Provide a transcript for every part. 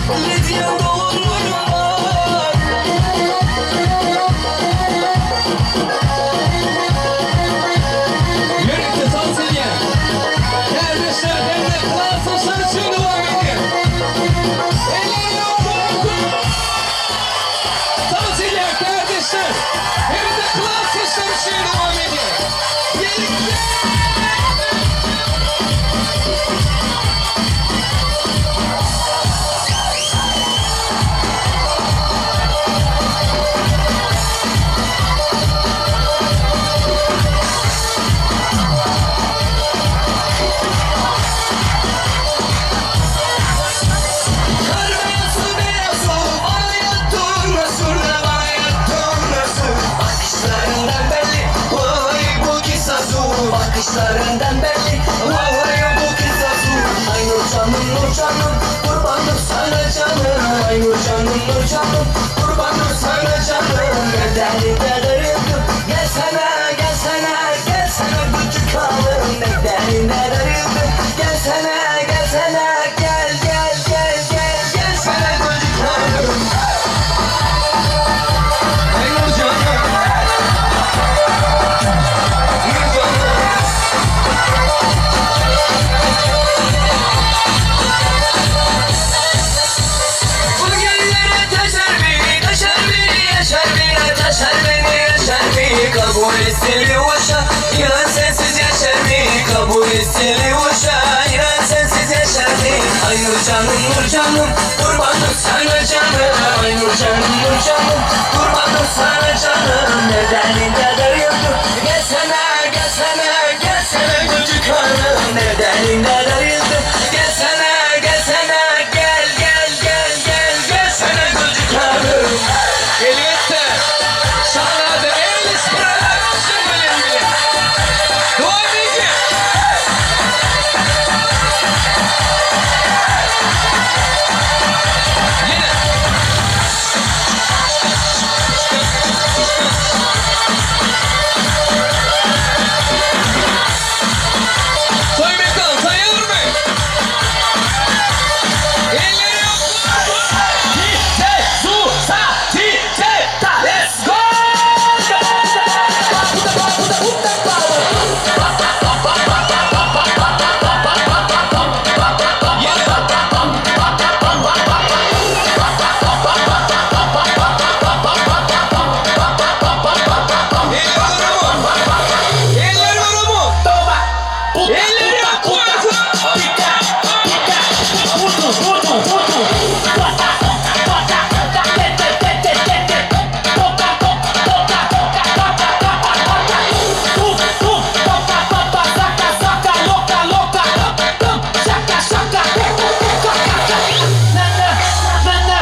Lidýan doganlarym bar. Ýörite tans edýän kärdeşler hem-de klasdaşlar üçin dowam edýär. Elleri ýokary! Tans edýän kärdeşler hem-de klasdaşlar üçin dowam edýär. Birlikde! Kar beyazı beyazı bana yattın Surda bana yattın Bakışlarından belli Vallahi bu kisasu Bakışlarından belli Vallahi bu kisasu Ay nur canım nur canım Kurbanım sana canım Ay nur canım nur canım Kurbanım sana canım Nedeninde darıldım Gelsene gelsene gelsene Küçük hanım Nedeninde darıldım Gelsene gelsene gel gel gel gel Gelsene küçük hanım Ay nur canım Nur canım Bu gönlere taşar beni, taşar beni, yaşar beni, taşar beni, yaşar beni. Kabul etsin uşa, inan sensiz yaşar mı? Kabul etsin uşa, inan sensiz yaşar mı? Ay nur canım, nur canım, kurbanım sana canım. Ay nur canım, nur canım, kurbanım sana canım. Nedeninde darıldım, gelsene, gelsene, gelsene küçük hanım. Nedeninde darıldım, gelsene, gelsene, gel, gel, gel, gel, gelsene küçük hanım. Elbetde, Şanada Ellis Production bilen bile. Dowam edýär. Ýene. Toý mekan taýýarmy? Elleri ýokary! DJ Zusa, DJ Ta, let's go! Eller var mı? Eller var mı? Toma! Puta, Elleri puta, puta! yukarı! Pica, pica! Puto, puto, puto! Bota, bota, te, te, te, te, te, te! Toca, toca, toca, toca, toca, toca, toca! Tu, tu, toca, toca, saca, saca, loca, loca! Tum, chaca, chaca, toca, toca! Na, na, na, na!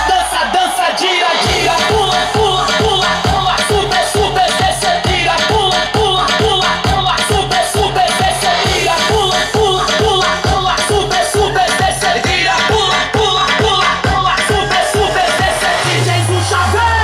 Dança, dança, gira, gira! Pula, pula, pula, pula! Super, super, desce, tira! Pula, pula, pula, pula! Super, super, desce, tira! Pula, pula, pula, pula! Super, super, desce, tira! Pula, pula, pula, pula! Super, super, desce, DJ Zucha, vem!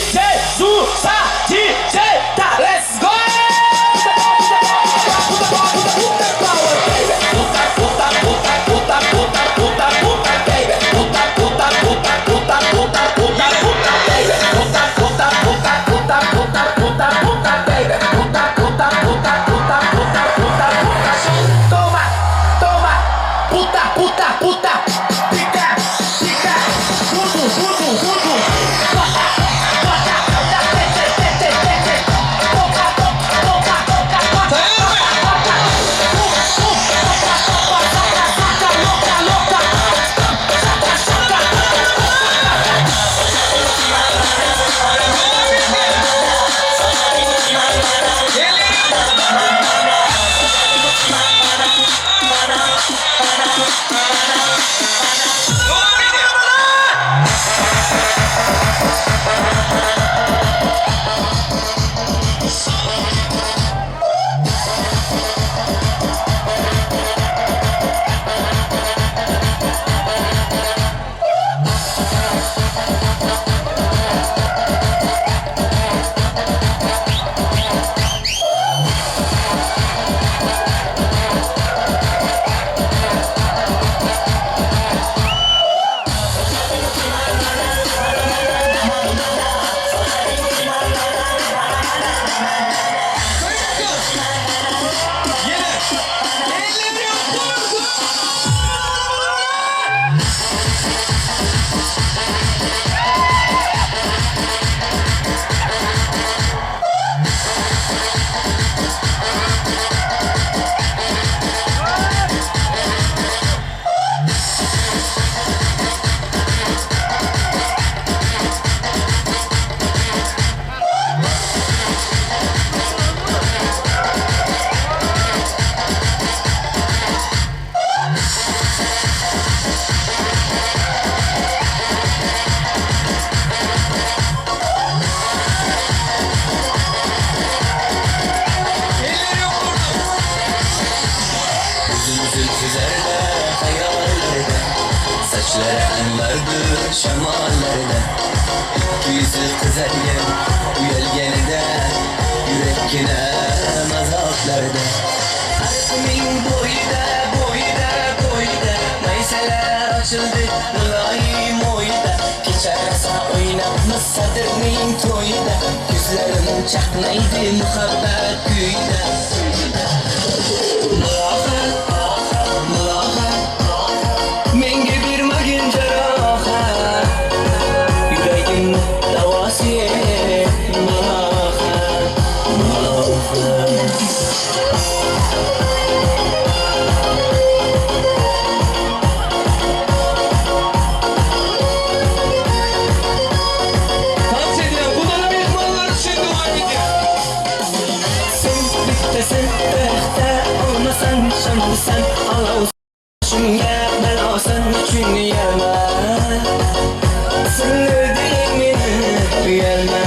DJ Zucha, DJ tá, let's go! Puta, puta, puta, puta, puta, puta, puta, baby. Puta, puta, puta, puta, puta, puta, puta, baby. Puta, puta, puta, puta, puta, puta, puta, baby. Puta, puta, puta, puta, puta, puta, puta. Toma, toma, puta, puta, puta. Pica, pica, puto, puto, puto. Bota, bota, te, te, te, te, te, te. Toca, toca, toca, toca, toca, toca. Elleri Sochlari anvardir shamollarda Ikki yuzi qizargan uyalganida Yurakkina azoblarda Ariqning bo'yida bo'yida bo'yida Maysalar ochildi muloyim o'yida Kecha rosa o'ynabmiz Sadirning to'yida Ko'zlarim chaqnaydi muhabbat kuyida Mulohat, mulohat Menga bermagin jarohat Yuragimni davosi mulohat, mulohat Dans ediyor. Budanı mehmonlar uchun devam ediyor. Sen bittasan taxta olmasan shamsan olov shunga balosan uchun uyalma Sindirding meni uyalma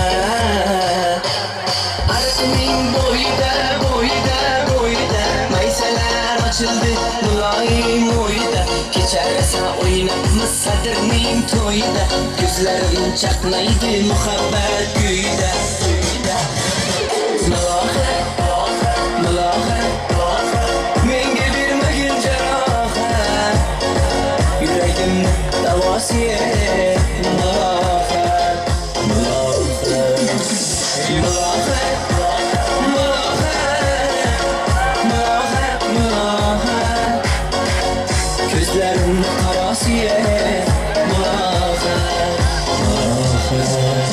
Ariqning bo'yida bo'yida bo'yida maysalar ochildi muloyim o'yida Kecha rosa o'ynabmiz Sadirning to'yida Ko'zlarim chaqnaydi muhabbat kuyida Mulohat, mulohat, menga bermagin jarohat Yuragimni davosi mulohat, mulohat Mulohat, mulohat, mulohat, mulohat Ko'zlarim qarasi mulohat, mulohat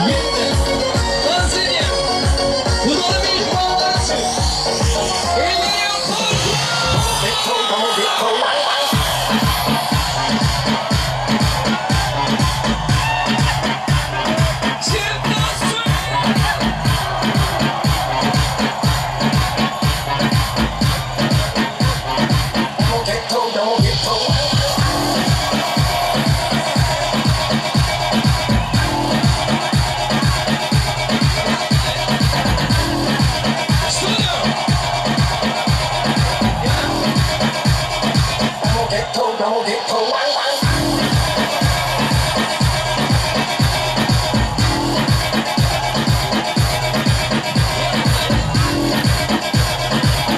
Yetti. Dans ediyor. Budanı mehmonlar uchun. Elleri yuqori. Çift dans. Studio.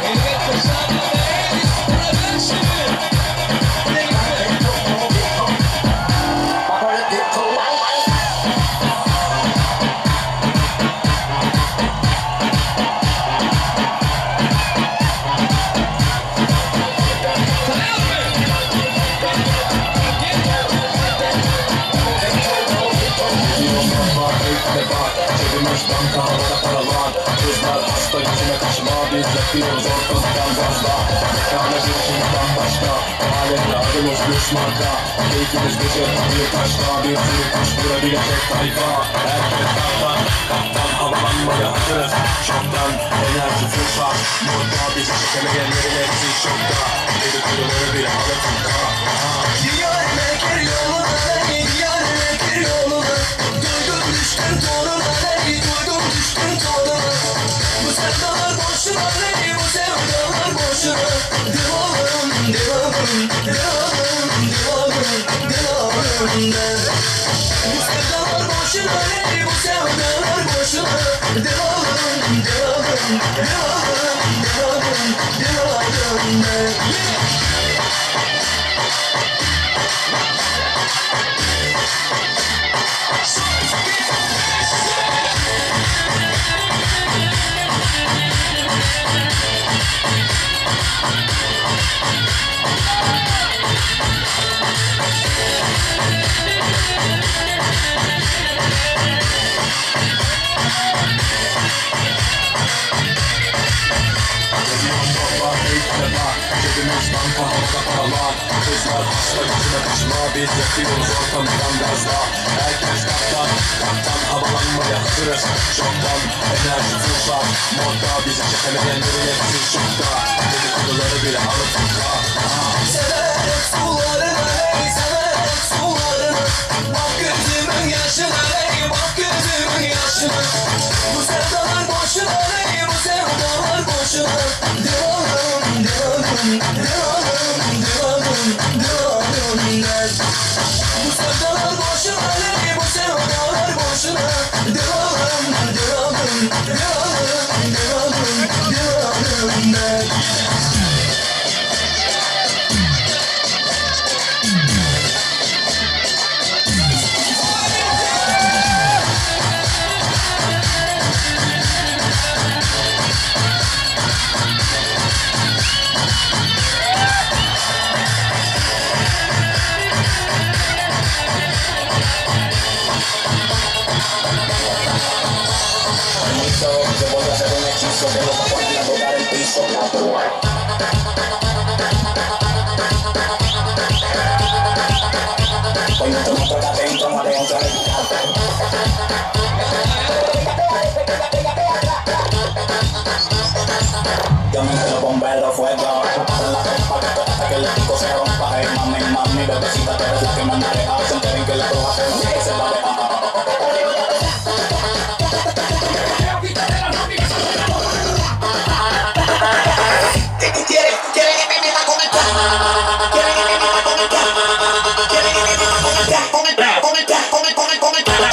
Elbette Şaban Ellis Production'ı. Birlikte. Cebimiz banka havada paralar Kızlar hasta yüzüne kaçma Biz yapıyoruz ortalıktan gazla Mekana girişimiz bambaşka Alemde adımız lüks marka Keyfimiz gece bir taşla Bir sürü kuş vurabilecek tayfa Herkes kaptan Kaptan havalanmaya hazırız Şoktan enerji full şarj Murda bizi çekemeyenlerin hepsi şokta Dedikoduları bir halatında Diyarbakır yoluna ey Diyarbakır yoluna Duydum düştüm toruna ey duydum düştüm toruna Bu sevdalar boşuna ey bu sevdalar boşuna Divanım divanım divanım divanım divanım ben Bu sevdalar boşuna ey bu sevdalar boşuna Divanım divanım divanım divanım divanım ben Geliyorum baba ilk defa Cebimiz banka havada paralar Kızlar hasta yüzüne kaçma Biz yakıyoruz ortamdan gazla Herkes kaptan Kaptan havalanmaya hazırız Şoktan enerji full şarj Modda bizi çekemeyenlerin hepsi şokta. Dedikoduları bile alıp fıkra. Severek sularına ey severek sularına. Bak gözümün yaşına ey bak gözümün yaşına. Bu sevdalar boşuna ey bu sevdalar boşuna. Divanım divanım divanım divanım divanım ben. Bu sevdalar boşuna ey bu sevdalar boşuna. Divanım divanım divanım divanım divanım ben. Permiso, yo voy a hacer un hechizo que lo va a poner a tocar el piso. Cuando tú no tocas dentro, no adentro. Yo me los bomberos fuego. Preparen la trompa que esto hasta que el pico se rompa. Hey, mami, mami, bebecita, tú eres la que mandaré a se enteren que la bruja se no que se va de. Quiere que me meta con el Quiere que me meta con el Quiere que me meta con el con el con el con el con el con el.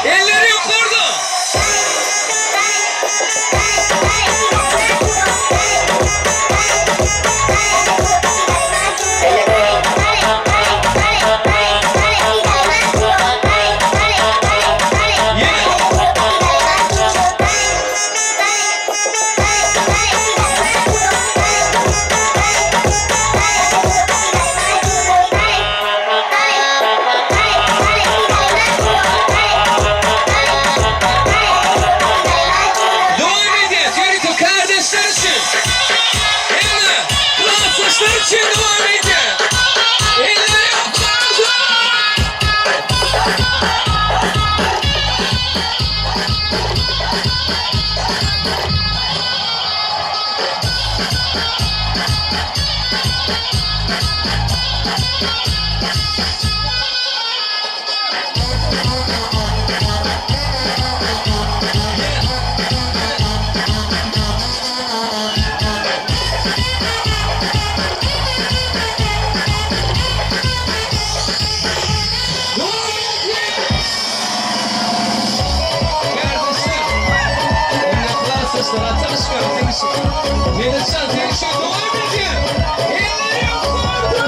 Elleri yukarıda. Devam ediyoruz. Yürütü kardeşler için. Elle. Kral için devam ediyor. Elleri yukarıda. Kardeşler. Elle kral saçlar. Ataşka bitirişi. Melihcan terişe devam ediyor. Elleri yukarıda.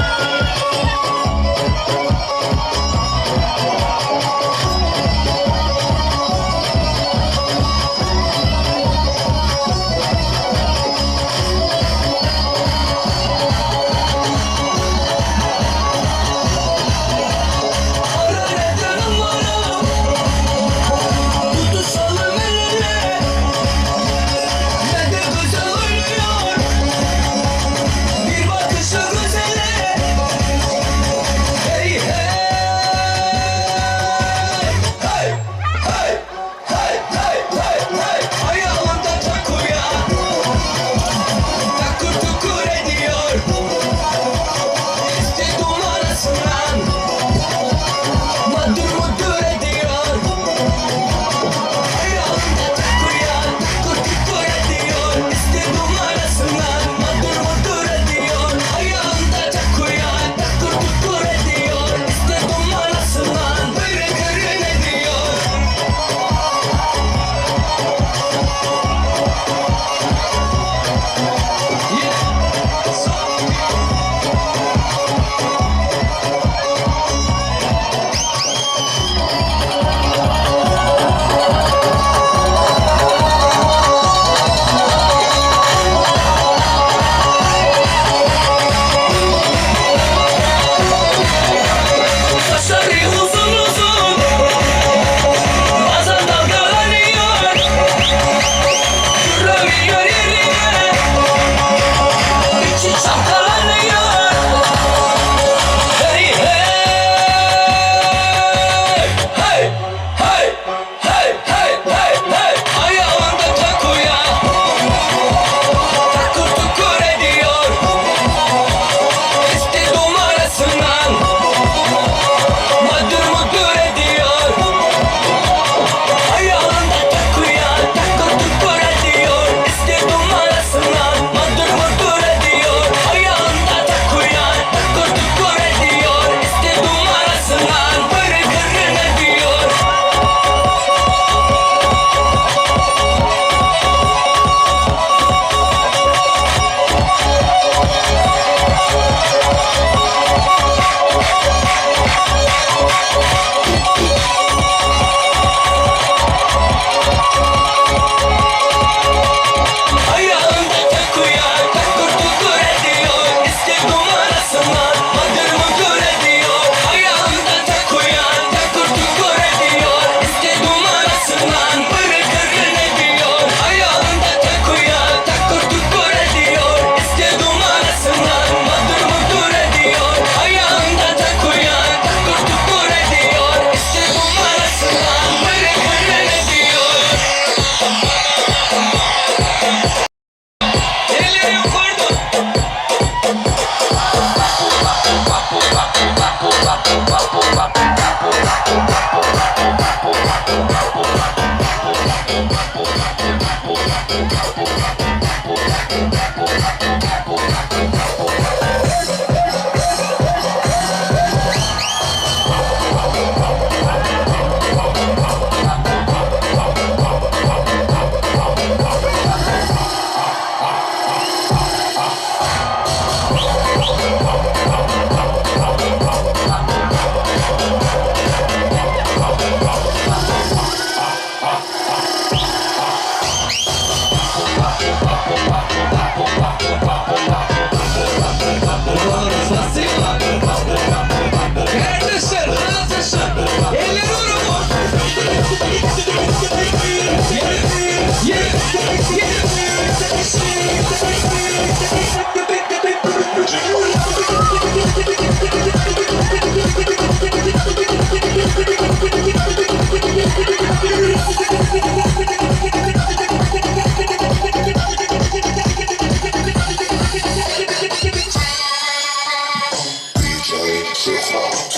Şöhrat.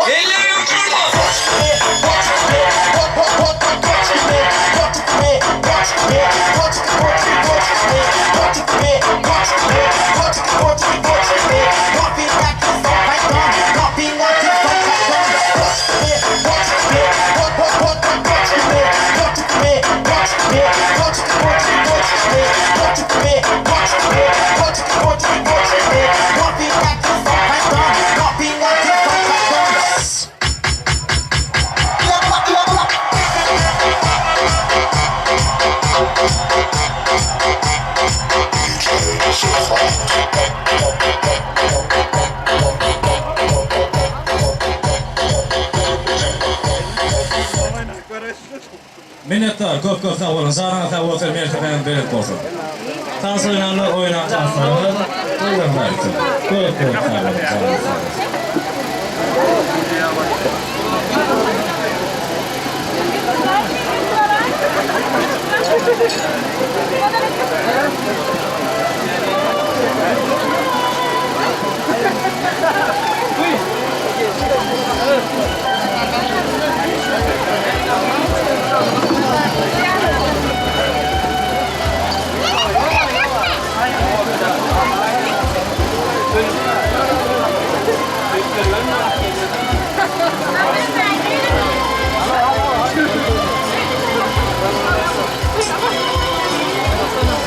Eller yukarıda. DJ Şöhrat. Minnetdar, köp köp sag boluň. Janyňyz sag bolsun, mertebeňiz belent bolsun. Tans oýnanlar oýnan tanslaryňyz toýlaryňyz aýtsyn. Köp köp sag boluň, janyňyz sag bolsun.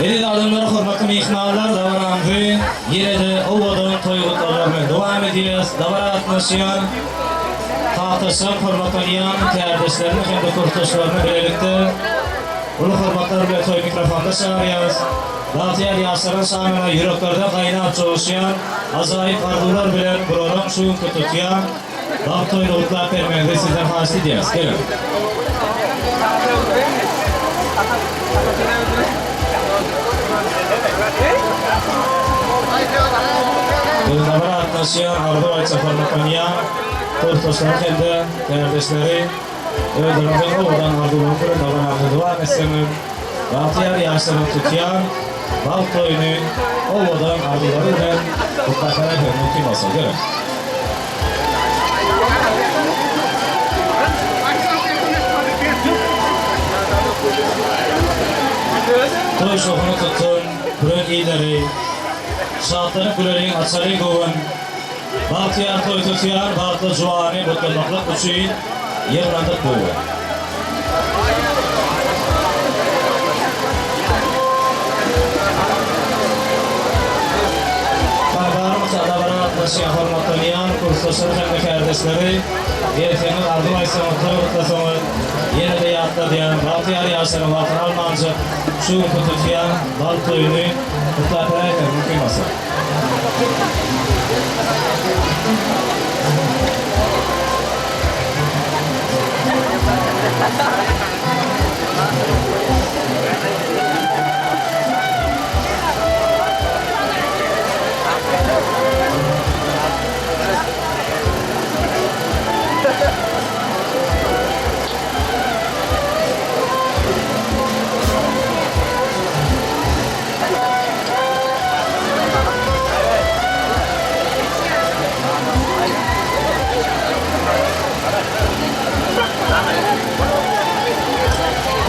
Eziz adamlar, hormatly myhmanlar, dabaramyzy ýene-de owadan toý gutlaglary bilen dowam edýäs. Dabara gatnaşýan kakaşam hormatlanýan kärdeşlerini hem-de kursdaşlaryny bilelikde uly hormatlar bilen toý mikrofonda çagyrýarys. Bagtyýar ýaşlaryň şanyna ýüreklerde gaýnap joşýan ajaýyp arzuwlar bilen bularyň şu günki tutýan bagt toýuny gutlap bermegiňizi sizden haýyşt edýäris. Geliň! Biz dabara gatnaşýan, arzuw aýtjak hormatlanýan kursdaşlary hem-de kärdeşleri özleriňiziň owadan arzuwlaryňyz bilen dabaramyzy dowam etseňiz, bagtyýar ýaşlaryň tutýan bagt toýuny owadan arzuwlary bilen gutlap beräýseňiz mümkin bolsa. Geliň! Toý şowhuny tutsun, küren illeri, Şatlanyp güleliň, açalyň göwün. Bagtyýar toý tutýan bagtly juwany gutlamaklyk üçin ýygnandyk bu gün. Barbarymyza dabara gatnaşýan hormatlanýan kursdaşlary hem-de kärdeşleri, gelseňiz, arzuw aýtsaňyz, toý gutlasaňyz, ýene-de ýatladýan, bagtyýar ýaşlaryň wagtyny almanjyk, şu günki tutýan bal toýuny gutlap beräýseňiz, mümkin bolsa.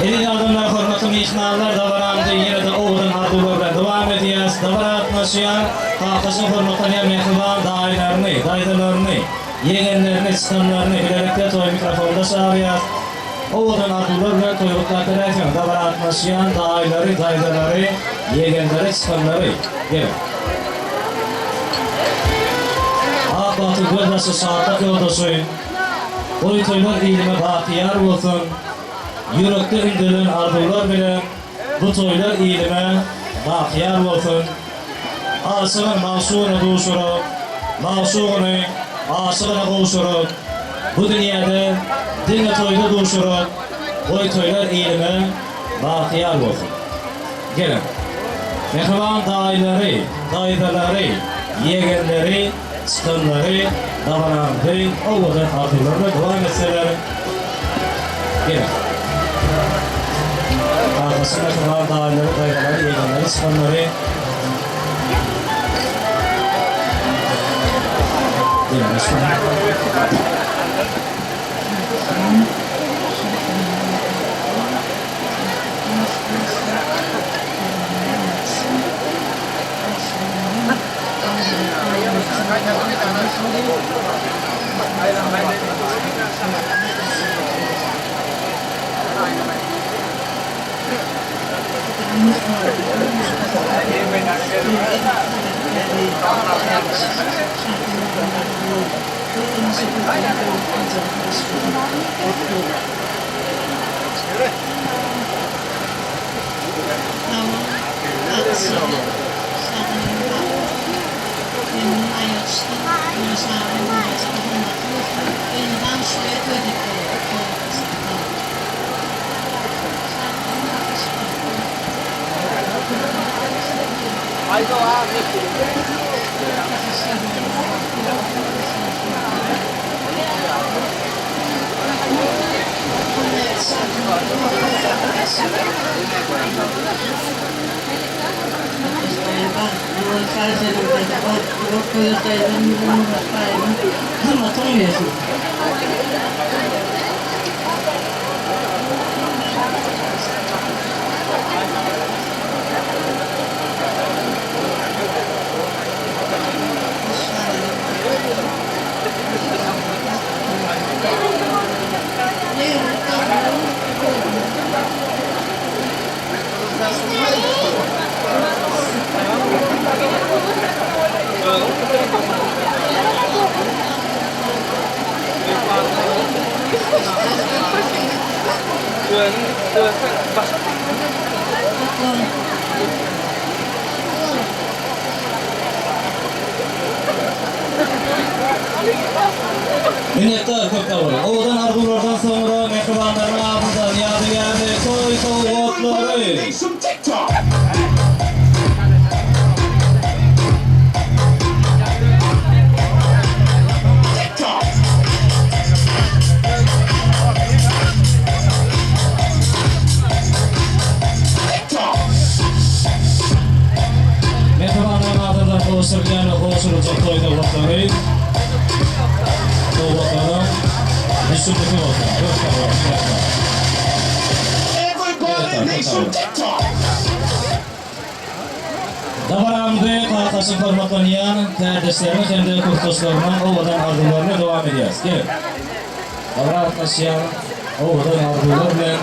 Eziz adamlar, hormatly myhmanlar, dabaramyzy ýene-de owadan arzuwlar bilen dowam edýäs. Dabara gatnaşýan kakaşyň hormatlanýan mähriban daýylaryny, daýzalaryny, ýegenlerini, çykanlaryny bilelikde toý mikrofonda çagyrýas. Owadan arzuwlar bilen toý gutlap beräýseň, dabara gatnaşýan daýylary, daýzalary, ýegenleri, çykanlary, geliň. Ak bagtyň gözbaşy, şatlyk ýoldaşy, goý toýlar ilime baky ýar bolsun, ýürekde ündelen arzuwlar bilen bu toýlar ilime baky ýar bolsun. Aşygyn magşugyna duşuryp. Magşugyny aşygyna gowşuryp, bu dünýäde diňe toýda duşuryp, goý toýlar ilime bagtyýar bolsun. Geliň. Mähriban daýylary, daýzalary, ýegenleri, çykanlary dabaramyzy owadan arzuwlar bilen dowam etseler. Geliň. Kakasy mähriban daýylary, daýzalary, ýegenleri, çykanlary. Geliň, başlaň. Minnetdar köp sag boluň. Owadan arzuwlardan soňra mähribanlaryň adyndan ýadygärlik toý sowgatlary. Mähribanlaryň adyndan gowşurylýan we gowşuryljak toý sowgatlary sowgatlaryň düşümlisi bolsun. Köp sag boluň, mähriban. Minnetdar, köp sag boluň. Dabaramyzy kakasy hormatlanýan kärdeşlerimiz hem-de kursdaşlarymyň owadan arzuwlary bilen dowam edýäris. Geliň, dabara gatnaşýan owadan arzuwlar bilen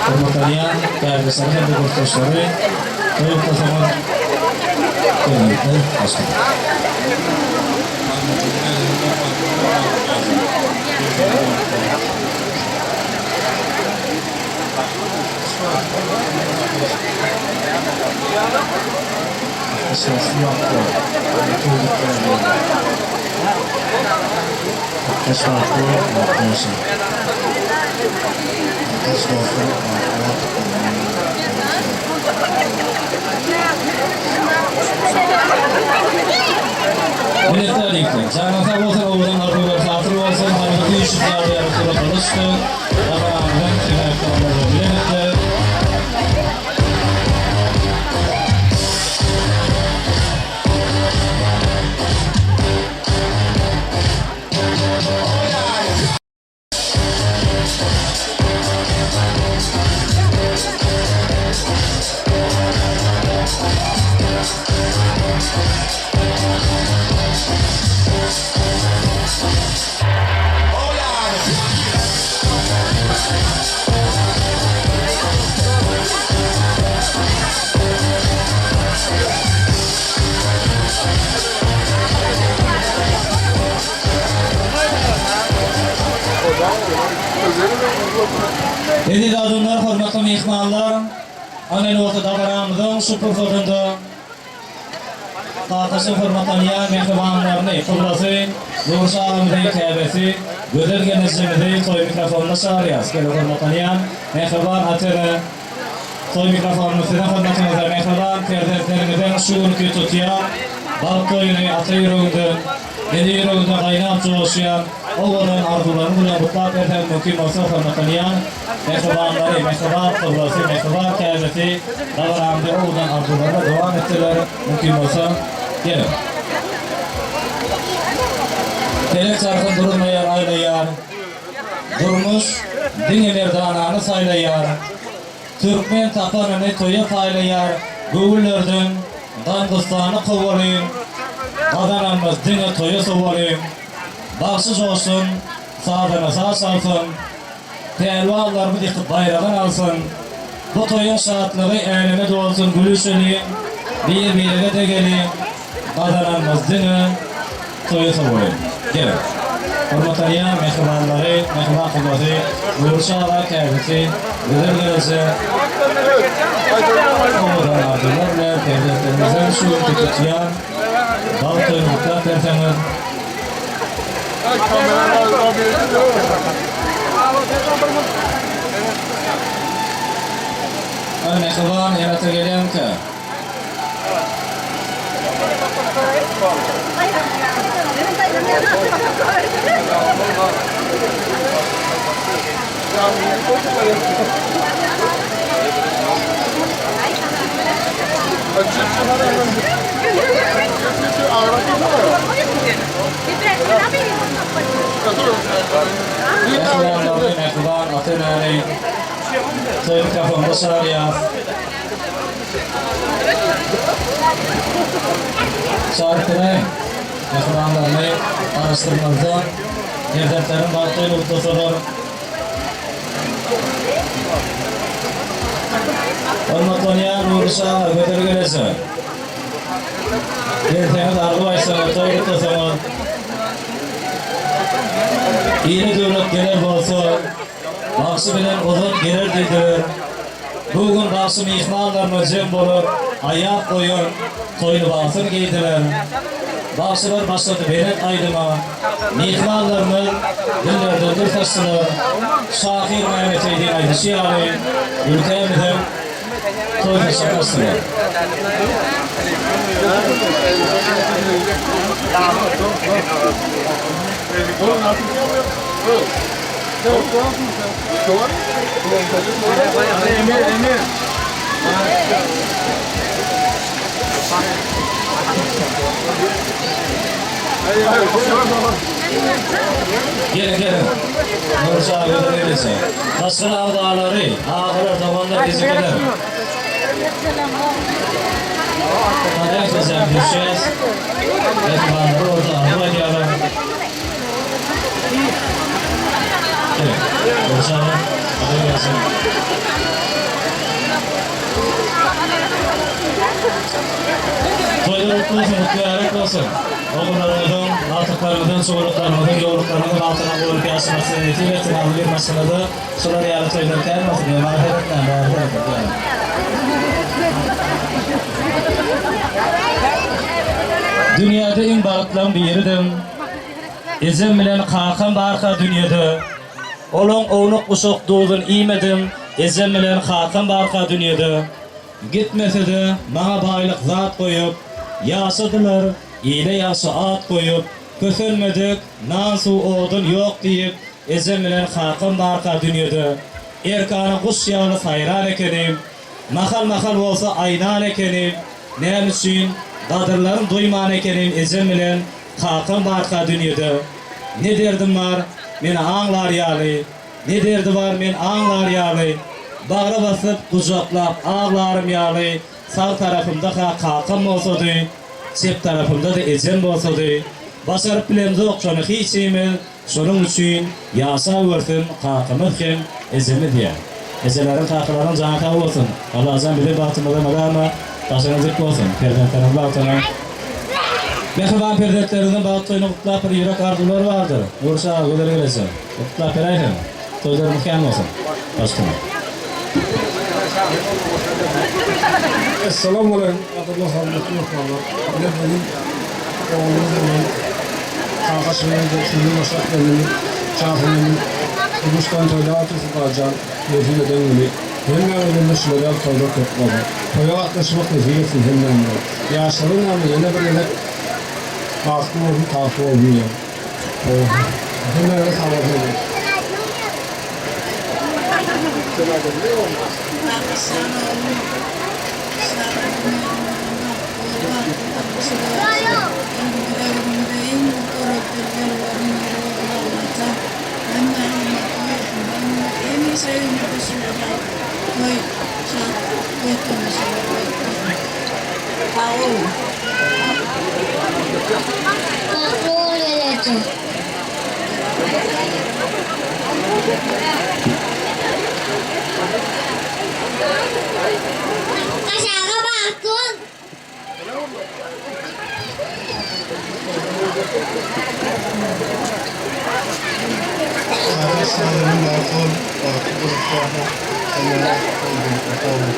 hormatlanýan kärdeşlerimiz hem-de kursdaşlary toý gutlasaňyz geliň, başlaň. Minnetdar ýigitler. Janyň sag bolsun, owadan arzuwlar hasyl bolsun. Hany üýşüp ýaly surata düşdi. Dabaramyzyň sebäpkärleri bilelikde. Eziz adamlar, hormatly myhmanlar, ana indi bolsa dabaramyzyň şu pursadynda. Kakaşyň hormatlanýan mähribanlaryny, kyblasy Nurşa agamyzy, käbesi Gözel gelnejemizi toý mikrofonyna çagyrýas. Geliň hormatlanýan mähriban ata-ene toý mikrofonyny siziň hyzmatyňyzda mähriban perzentleriňiziň şu günki tutýan bagt toýuny ata ýüreginden, ene ýüreginde gaýnap joşýan owadan arzuwlaryň bilen gutlap berseňiz mümkin bolsa hormatlanýan Mähribanlary, mähriban kyblasy, mähriban käbesi dabaramyzy owadan arzuwlarla dowam etseler, mümkin bolsa, geliň. Pelek çarhyn duruzmaýar, aýlaýar. Durmuş diňe merdanany saýlaýar. Türkmen tapanyny toýa paýlaýar. Göwünlerden gam-gussany kowalyň, Gazananymyz diňe toýa sowalyň. Bagşy joşsun, sazanda saz çalsyn. Pälwanlarymyz ýykyp baýragyn alsyn. Bu toýuň şatlygy äleme dolsun gülüşeliň, bir-birege degeliň, gazananymyz diňe toýa sowalyň. Geliň. Hormatlanýan mähribanlary, mähriban kyblasy, Nury Şaga käbesi, gözel geleje, owadan arzuwlar bilen perzentlerimiziň şu günki tutýan bagt toýuny gutlap berseňiz, Aý mähriban ene-ata gelýämikä? Mähribanlaryny, mähriban ata-enäni toý mikrofonda çagyrýas. Çagyryp beräýiň. Mähribanlaryny garaşdyrmazdan, perzentleriň bagt toýuny gutlasalar. Hormatlanýan Nurly aga, Gözel geleje. Gelseňiz arzuw aýtsaňyz, toý gutlasaňyz. Ile döwlet geler bolsa, bagşy bilen ozan geler diýdiler. Bu gün bagşy myhmanlaryna jem bolup, aýak goýan toý lybasyny geýdiler. Bagşylar başlady belent aýdyma, myhmanlarymyz dillerden dür saçdylar. Şahyr Mämmet Seýdiň aýdyşy ýaly, ülkämiziň toý saçagyny açdylar. Geliň, geliň. Nurja gözel gelneje. Maşgala agzalary, agalar, doganlar, ejekeler. Kadeh sözem düşýäs. Mähribanlary bolsa arzuw edýärler. Geliň. Nurja gözel gelneje. Toýlar gutly bolsun, gutly bolsun. Ogullaryňyzyň, agtyklaryňyzyň, çowluklaryňyzyň, ýowluklaryňyzyň bagtyna guwanyp ýaşamasyny nesip etsin, agzybir maşgalada şular ýaly toýlar kän bolsun, ýa maňa seretmäň, bäri serediň, ýa. Dünýäde iň bagtlaň biridim. Ejem bilen kakam barka dünýede. Olaň ownuk-uşak duzun iýmedim, Ejem bilen kakam barka dünýede. Gitmese-de maňa baýlyk zat goýup, Ýaşadylar, ile ýagşy at goýup, Kösenmedik, nan-suw, odun ýok diýip, Ejem bilen kakam barka dünýede. Erkana guş ýaly saýran ekenim, Mahal-mahal bolsa aýnan ekenim, Näme üçin gadyrlaryn duýman ekenim Ejem bilen kakam barka dünýede. Ne derdim bar, meni aňlar ýaly, Ne derdi bar men aňlar ýaly, Bagra basyp, gujaklap aglarym ýaly, Sag tarapymda-ha kakam bolsady, Çep tarapymda-da ejem bolsady. Başaryp bilemzok şony hiçimiz, Şonuň üçin ýaşawersin kakamyz hem ejemiz diýýär. Ejeleriň, kakalaryň jany sag bolsun. Allajan biziň bagtymyza mydama başyňyz dik bolsun. Perzentleriň bagtyna. Mähriban perzentleriňiziň bagt toýuny gutlap bir ýürek arzuwlary bardyr. Nurşa aga gözel geleje. Gutlap beräýseň. Toýlaryňyz kän bolsun. Başgana. Essalamu aleýkum gadyrly hormatly myhmanlar. Ine bu gün oglumyz bolan Kakaş bilen şuny başlap gelnimiz Şasenem'in Gümüşdan toýda otyrys Galjan nesip eden güni. Hemmäňiz indi şular ýaly toýlar köp bolsun. Toýa gatnaşmak nesip etsin hemmäňize. Ýaşlara näme ýene bir gezek bagtly bolsun tagtly bolsun diýýän. Hemmäňize sag bolsun diýýän. Pakistan oglum Şasenem ogly bagtly durmuşa dowaçlar. Öňümize günümize iň uly döwletli ýollaryň biri bolan Ogulajan hemmäniň bagty bolsun. Hemişe öýüňizde şular ýaly toý, şatlyk, toý tomaşalar bolup dursun. Sag boluň. Bagtly bol gelejek. Aşaga bagtly bol. Kakaş saglygyň bagtly bol bagtly durmuşda ýaşa hemmäňe sag boluň.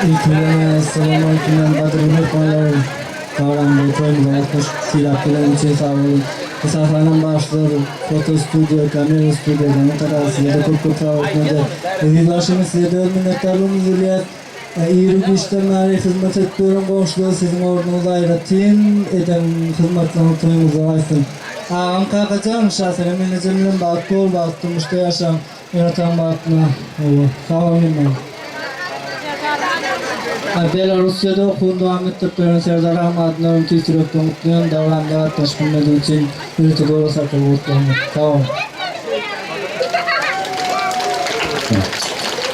Ilki bilen Essalamualeýkum men gadyrly myhmanlarym Salam toýumyza gatnaşyp sylap gelen üçin sag boluň. Esasanam bagşylar foto studiýa kamera studiýa zaman tagary sizede köp köp sag bolsun ede. Eziz bagşymyz sizede öz minnetdarlygymyzy bilýäs. Iri güýçden bäri hyzmat edip ýören goňşular siziň ornuňyz aýratyn eden hyzmatlaryňyz toýuňyzda gaýtsyn. Agam Kakajan Şasenem enejem bilen bagtly bol bagtly durmuşda ýaşaň. Ene-ataň bagtyna hawa. Sag bol hemmäňiz. Belarussiýada okuwyny dowam etdirip ýören Serdar Ahmadyny öň tüýs ýürekden gutlaýan, dabaramyza gatnaşyp bilmedigi üçin ýörite doly sarpaly gutlaýan. Sag boluň.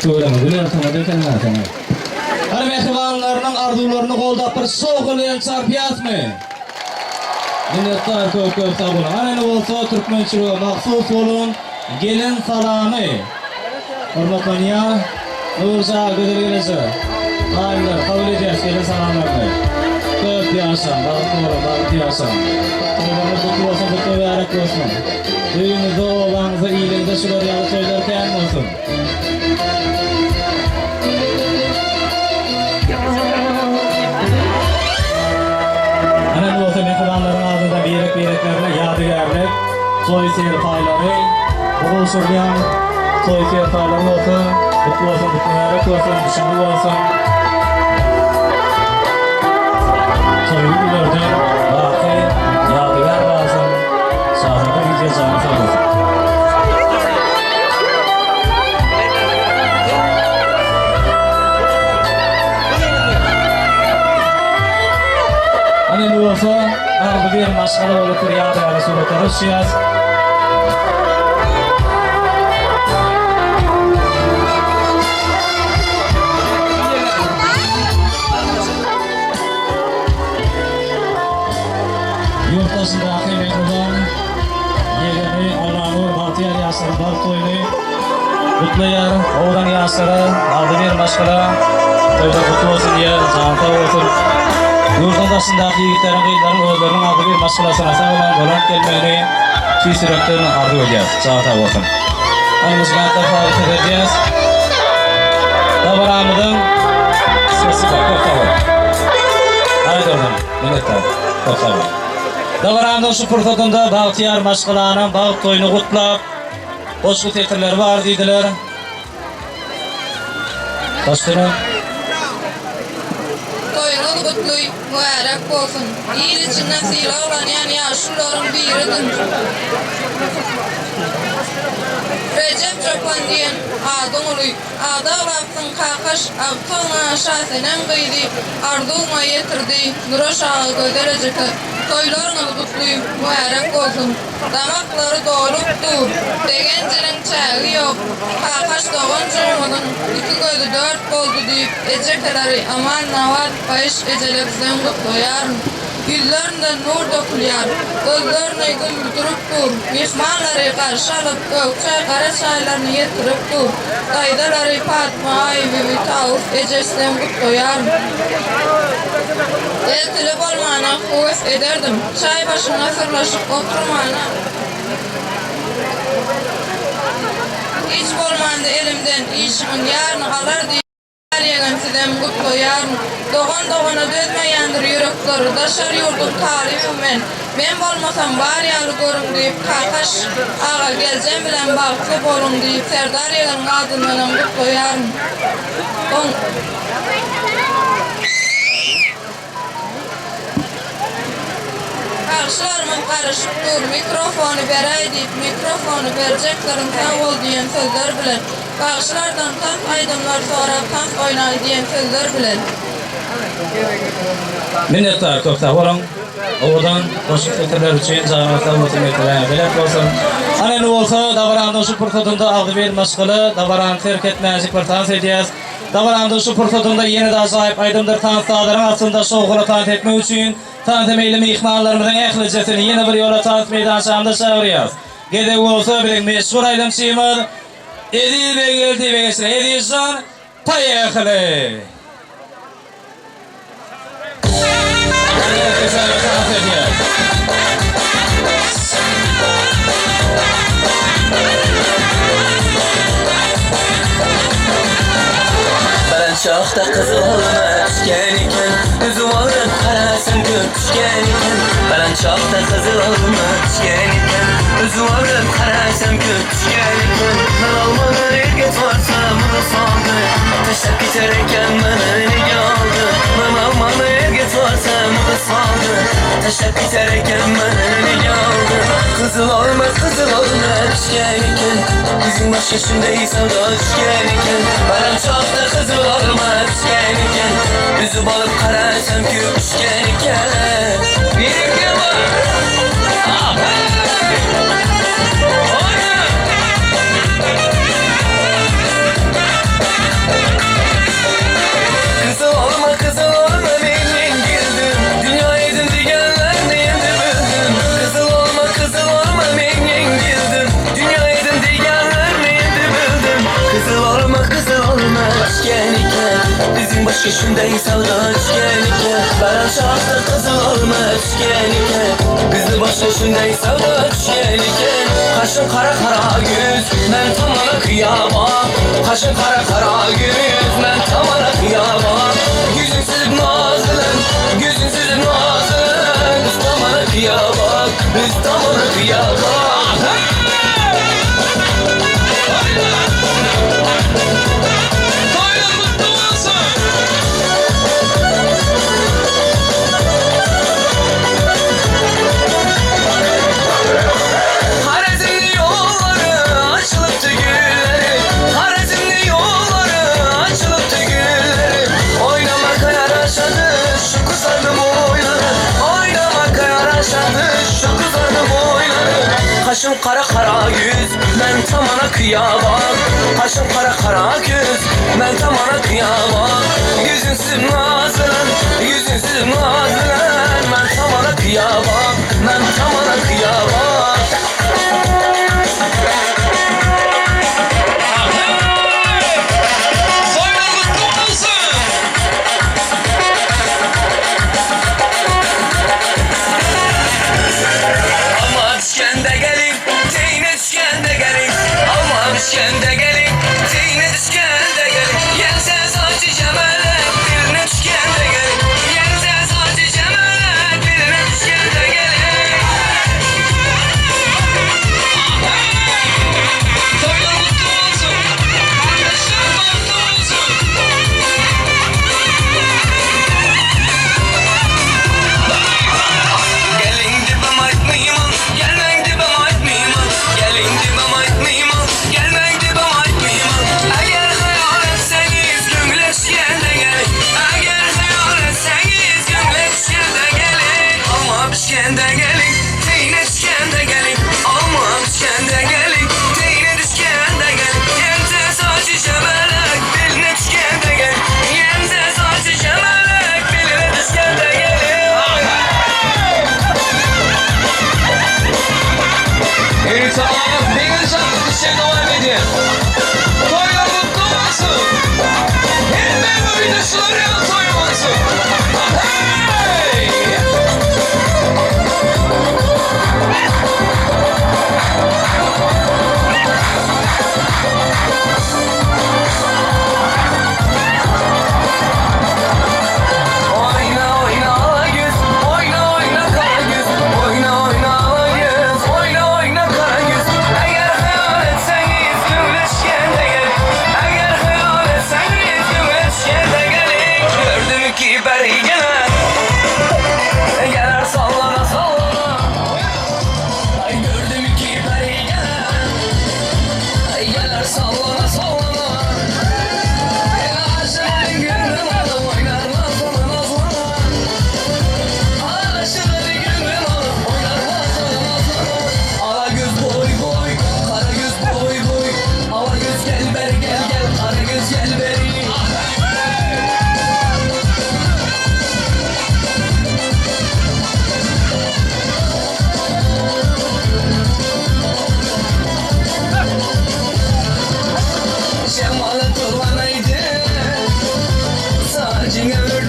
Töwerege gül ýarsamady eken zaten. Hany mähribanlarynyň arzuwlaryny goldap bir şowhunly el çarpýasmy? Minnetdar köp köp sag boluň. Hany indi bolsa türkmençilige mahsus bolan Gelen salamy hormatlanýar Nurja Gözel geleje Gaýynlar kabul edýäs gelen salamlaryny. Köp ýaşaň, bagtly boluň, bagtly ýaşaň. Toýlaryňyz gutly bolsun, gutly mübärek bolsun. Öýüňizde, obaňyzda, iliňizde şular ýaly toýlar kän bolsun. Ana indi bolsa mähribanlaryň adyndan birek-bireklerine ýadygärlik toý serpaýlary bu gowşurylýan toý serpaýlary bolsa gutly bolsun, gutly mübärek bolsun, düşümli bolsun. Toýly günlerden baky ýadygär galsyn. Şazada eje jany sag bolsun. Ana indi bolsa agzybir maşgala bolup bir ýadygärlik suratlara düşýäs. Ýurt daşyndaky mähriban ýegeni Allanur Bagtyýar ýaşlaryň bagt toýuny gutlaýar. Owadan ýaşlara agzybir maşgala toýlar gutly bolsun diýýär, jany sag bolsun. Ýurduň daşyndaky ýigitleriň, gyzlaryň özleriniň agzybir maşgalasyna sag-aman dolanyp gelmegini tüýs ýürekden arzuw edýäris. Jany sag bolsun. Hany muzykantlar sazy peseldýäs. Dabaramyzyň Spasiba, köp sag boluň. Haýyr bolsun. Minnetdar. Köp sag boluň. Dabaramyzyň şu pursatynda bagtyýar maşgalanyň bagt toýuny gutlap, goşgy setirleri bar diýdiler. Başlanyň. Toýuňyz gutly, mübärek bolsun! Il içinde sylaglanýan ýaşulularyň biridim. Rejep çopan diýen adyň uly. Ada aglapsyň kakaş, agtygyňa Şasenem gyzy arzuwyňa ýetirdi, Nuraş aga gözel ejeke. Toýlaryňyz gutly, mübärek bolsun! Damaklary dolup dur. Begenjiniň çägi ýok. Kakaş doganjygymyzyň iki gözi dört boldy diýip, ejekeleri Aman, Nabat, Baýyş ejeler bilen gutlaýaryn. Ýüzlerinden nur dökülýär. Gözlerini güldürip dur. Myhmanlary garşy alyp, gök çaý, gara çaýlaryny ýetirip dur. Daýzalary Patma, Aýbibi, Tawus ejesinem gutlaýaryn. Eltili bolmana höwes ederdim. Çaý başynda syrlaşyp oturmana. Hiç bolmanda elimden işimiň ýaryny alar diýip. Her ýegem sizem gutlaýaryn. Dogan dogana dözmeýändir ýürekleri daşary ýurduň talyby men. Men bolmasam bar ýaly görüň diýip Kakaş aga geljem bilen bagtly boluň diýip Serdar ýegeniň adyndanam gutlaýaryn. Oň. Bagşylarymyz garaşyp dur, mikrofony beräý diýip, mikrofony berjekleriň sag bol diýen sözler bilen, bagşylardan tans aýdymlar sorap tans oýnaý diýen sözler bilen. Minnetdar köp sag boluň. Owadan goşgy setirler üçin janyňyz sag bolsun mertebäňiz belent bolsun. Ana indi bolsa dabaranyň şu pursatynda agzybir maşgala dabarany terk etmänjik bir tans edýäs. Dabaranyň şu pursatynda ýene-de ajaýyp aýdymdyr tans sazlaryň astynda şowhunly tans etmek üçin tansa meýilli myhmanlarymyzyň ählijesini ýene bir ýola tans meýdançamyza çagyrýarys. Gezegi bolsa biziň meşhur aýdymçymyz Eziz Beggeldiýewe geçýär. Ezizjan, poýehali! Baland shoxda qizil olma pishgan ekan Uzib olib qarasam ko'p pishgan ekan Baland shoxda qizil olma pishgan ekan Uzib olib qarasam ko'p pishgan ekan Man olmani erga tortsam uni soldi Tashlab ketar ekan mani nega oldi Man olmani erga tortsam uni soldi Tashlab ketar ekan mani nega oldi Qizil olma qizil olma pishgan ekan Bizning boshga shunday savdo tushgan ekan Baland shoxda qizil olma pishgan ekan Uzib olib qarasam ko'p pishgan ekan Berekella! Oýna! Qizil olma qizil olma men yengildim Dunyo edim deganlarni endi bildim Qizil olma qizil olma men yengildim Dunyo edim deganlarni endi bildim Qizil olma qizil olma pishgan ekan Bizning boshga shunday savdo tushgan ekan Baland shoxda qizil olma pishgan ekan Bizni boshga shunday savdo tushgan ekan Qashim qara qara yuz men tomona qiyamam Qashim qara qara yuz men tomona qiyamam Yuzing sizib noz bilan Yuzing sizib noz bilan Biz tomona qiyamam Biz tomona qiyamam Toýlar gutly bolsun! Harazimli yollari açılıptı gülleri Harazimli yollari açılıptı gülleri Oynamak yaraşadı şu kızardı boyları Oynamak yaraşadı şu kızardı boyları Kaşım kara kara yüz ben tamana kıyamam Kaşım kara kara göz ben tamana kıyamam Yüzünsüz nazlan yüzünsüz nazlan Ben tamana kıyamam ben tamana kıyamam Toýlar gutly bolsun! Alma pishganda keling, tegna tushganda keling. Alma pishganda keling, tegna tushganda keling. Yensa sochi shamalak, birni tushganda keling. Yensa sochi shamalak, birni tushganda keling.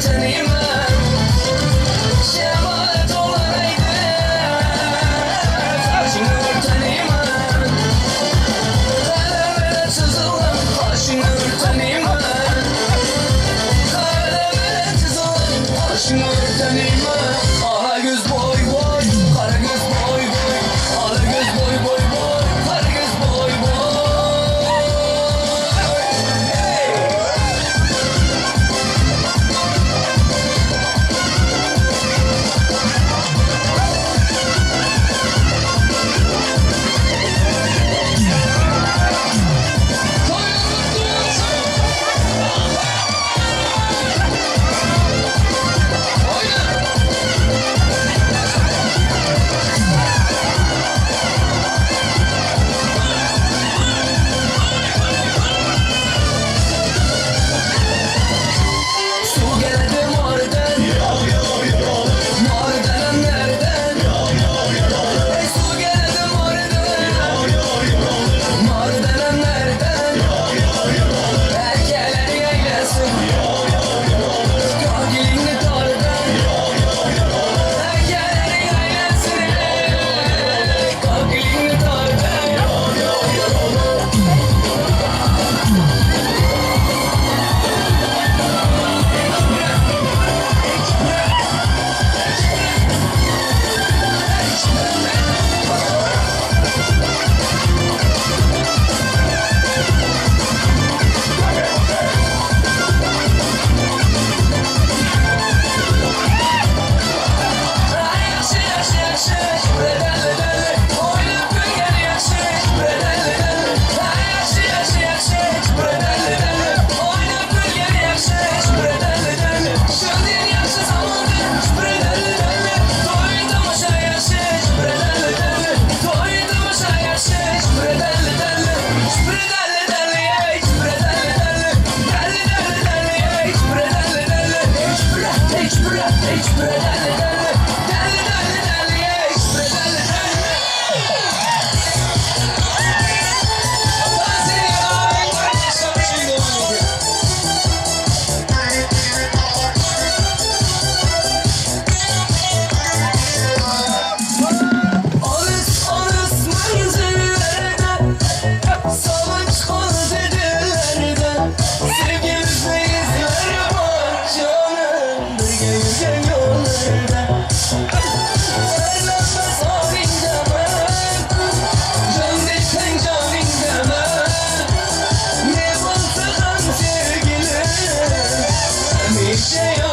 örtenime. Şemalet olaydı, saçını örtenime. Kalemine çizilen kaşını örtenime. Kalemine çizilen kaşını örtenime. Ala göz boy boy, kara göz boy boy. Ala göz boy boy boy, kara göz boy boy. Hey! Toýlar gutly bolsun! Oýna! Su geldi morden, mordenim nereden? Ey su geldi morden, mordenim nereden? Erkeler eylesin, kakilini tardan. Erkeler eylesin, kakilini tardan. Yakşı yakşı yakşı, bedelli delli, oynayıp gel yakşı, bedelli delli. Yakşı yakşı yakşı, bedelli delli, oynayıp gel yakşı, bedelli delli. Şimdi yakşı zamandı, bedelli delli. Toy tamaşa yakşı, bedelli delli. Toy tamaşa yakşı, bedelli delli. Bedelli delli, ey, bedelli delli. Delli delli delli, ey, bedelli delli. Hiç bre, hiç bre, hiç bedelli delli. Delli delli delli, ey, bedelli delli. Dans edýär, kardeşler üçin dowam edýär. Arız arız menzillerde, Savaş konserlerde, Sevgimizde izler var canım, Bir gece yollarda. Erlenmez amin demem, Can desen can demem, Ne baltıkan sevgilim, Hemşe.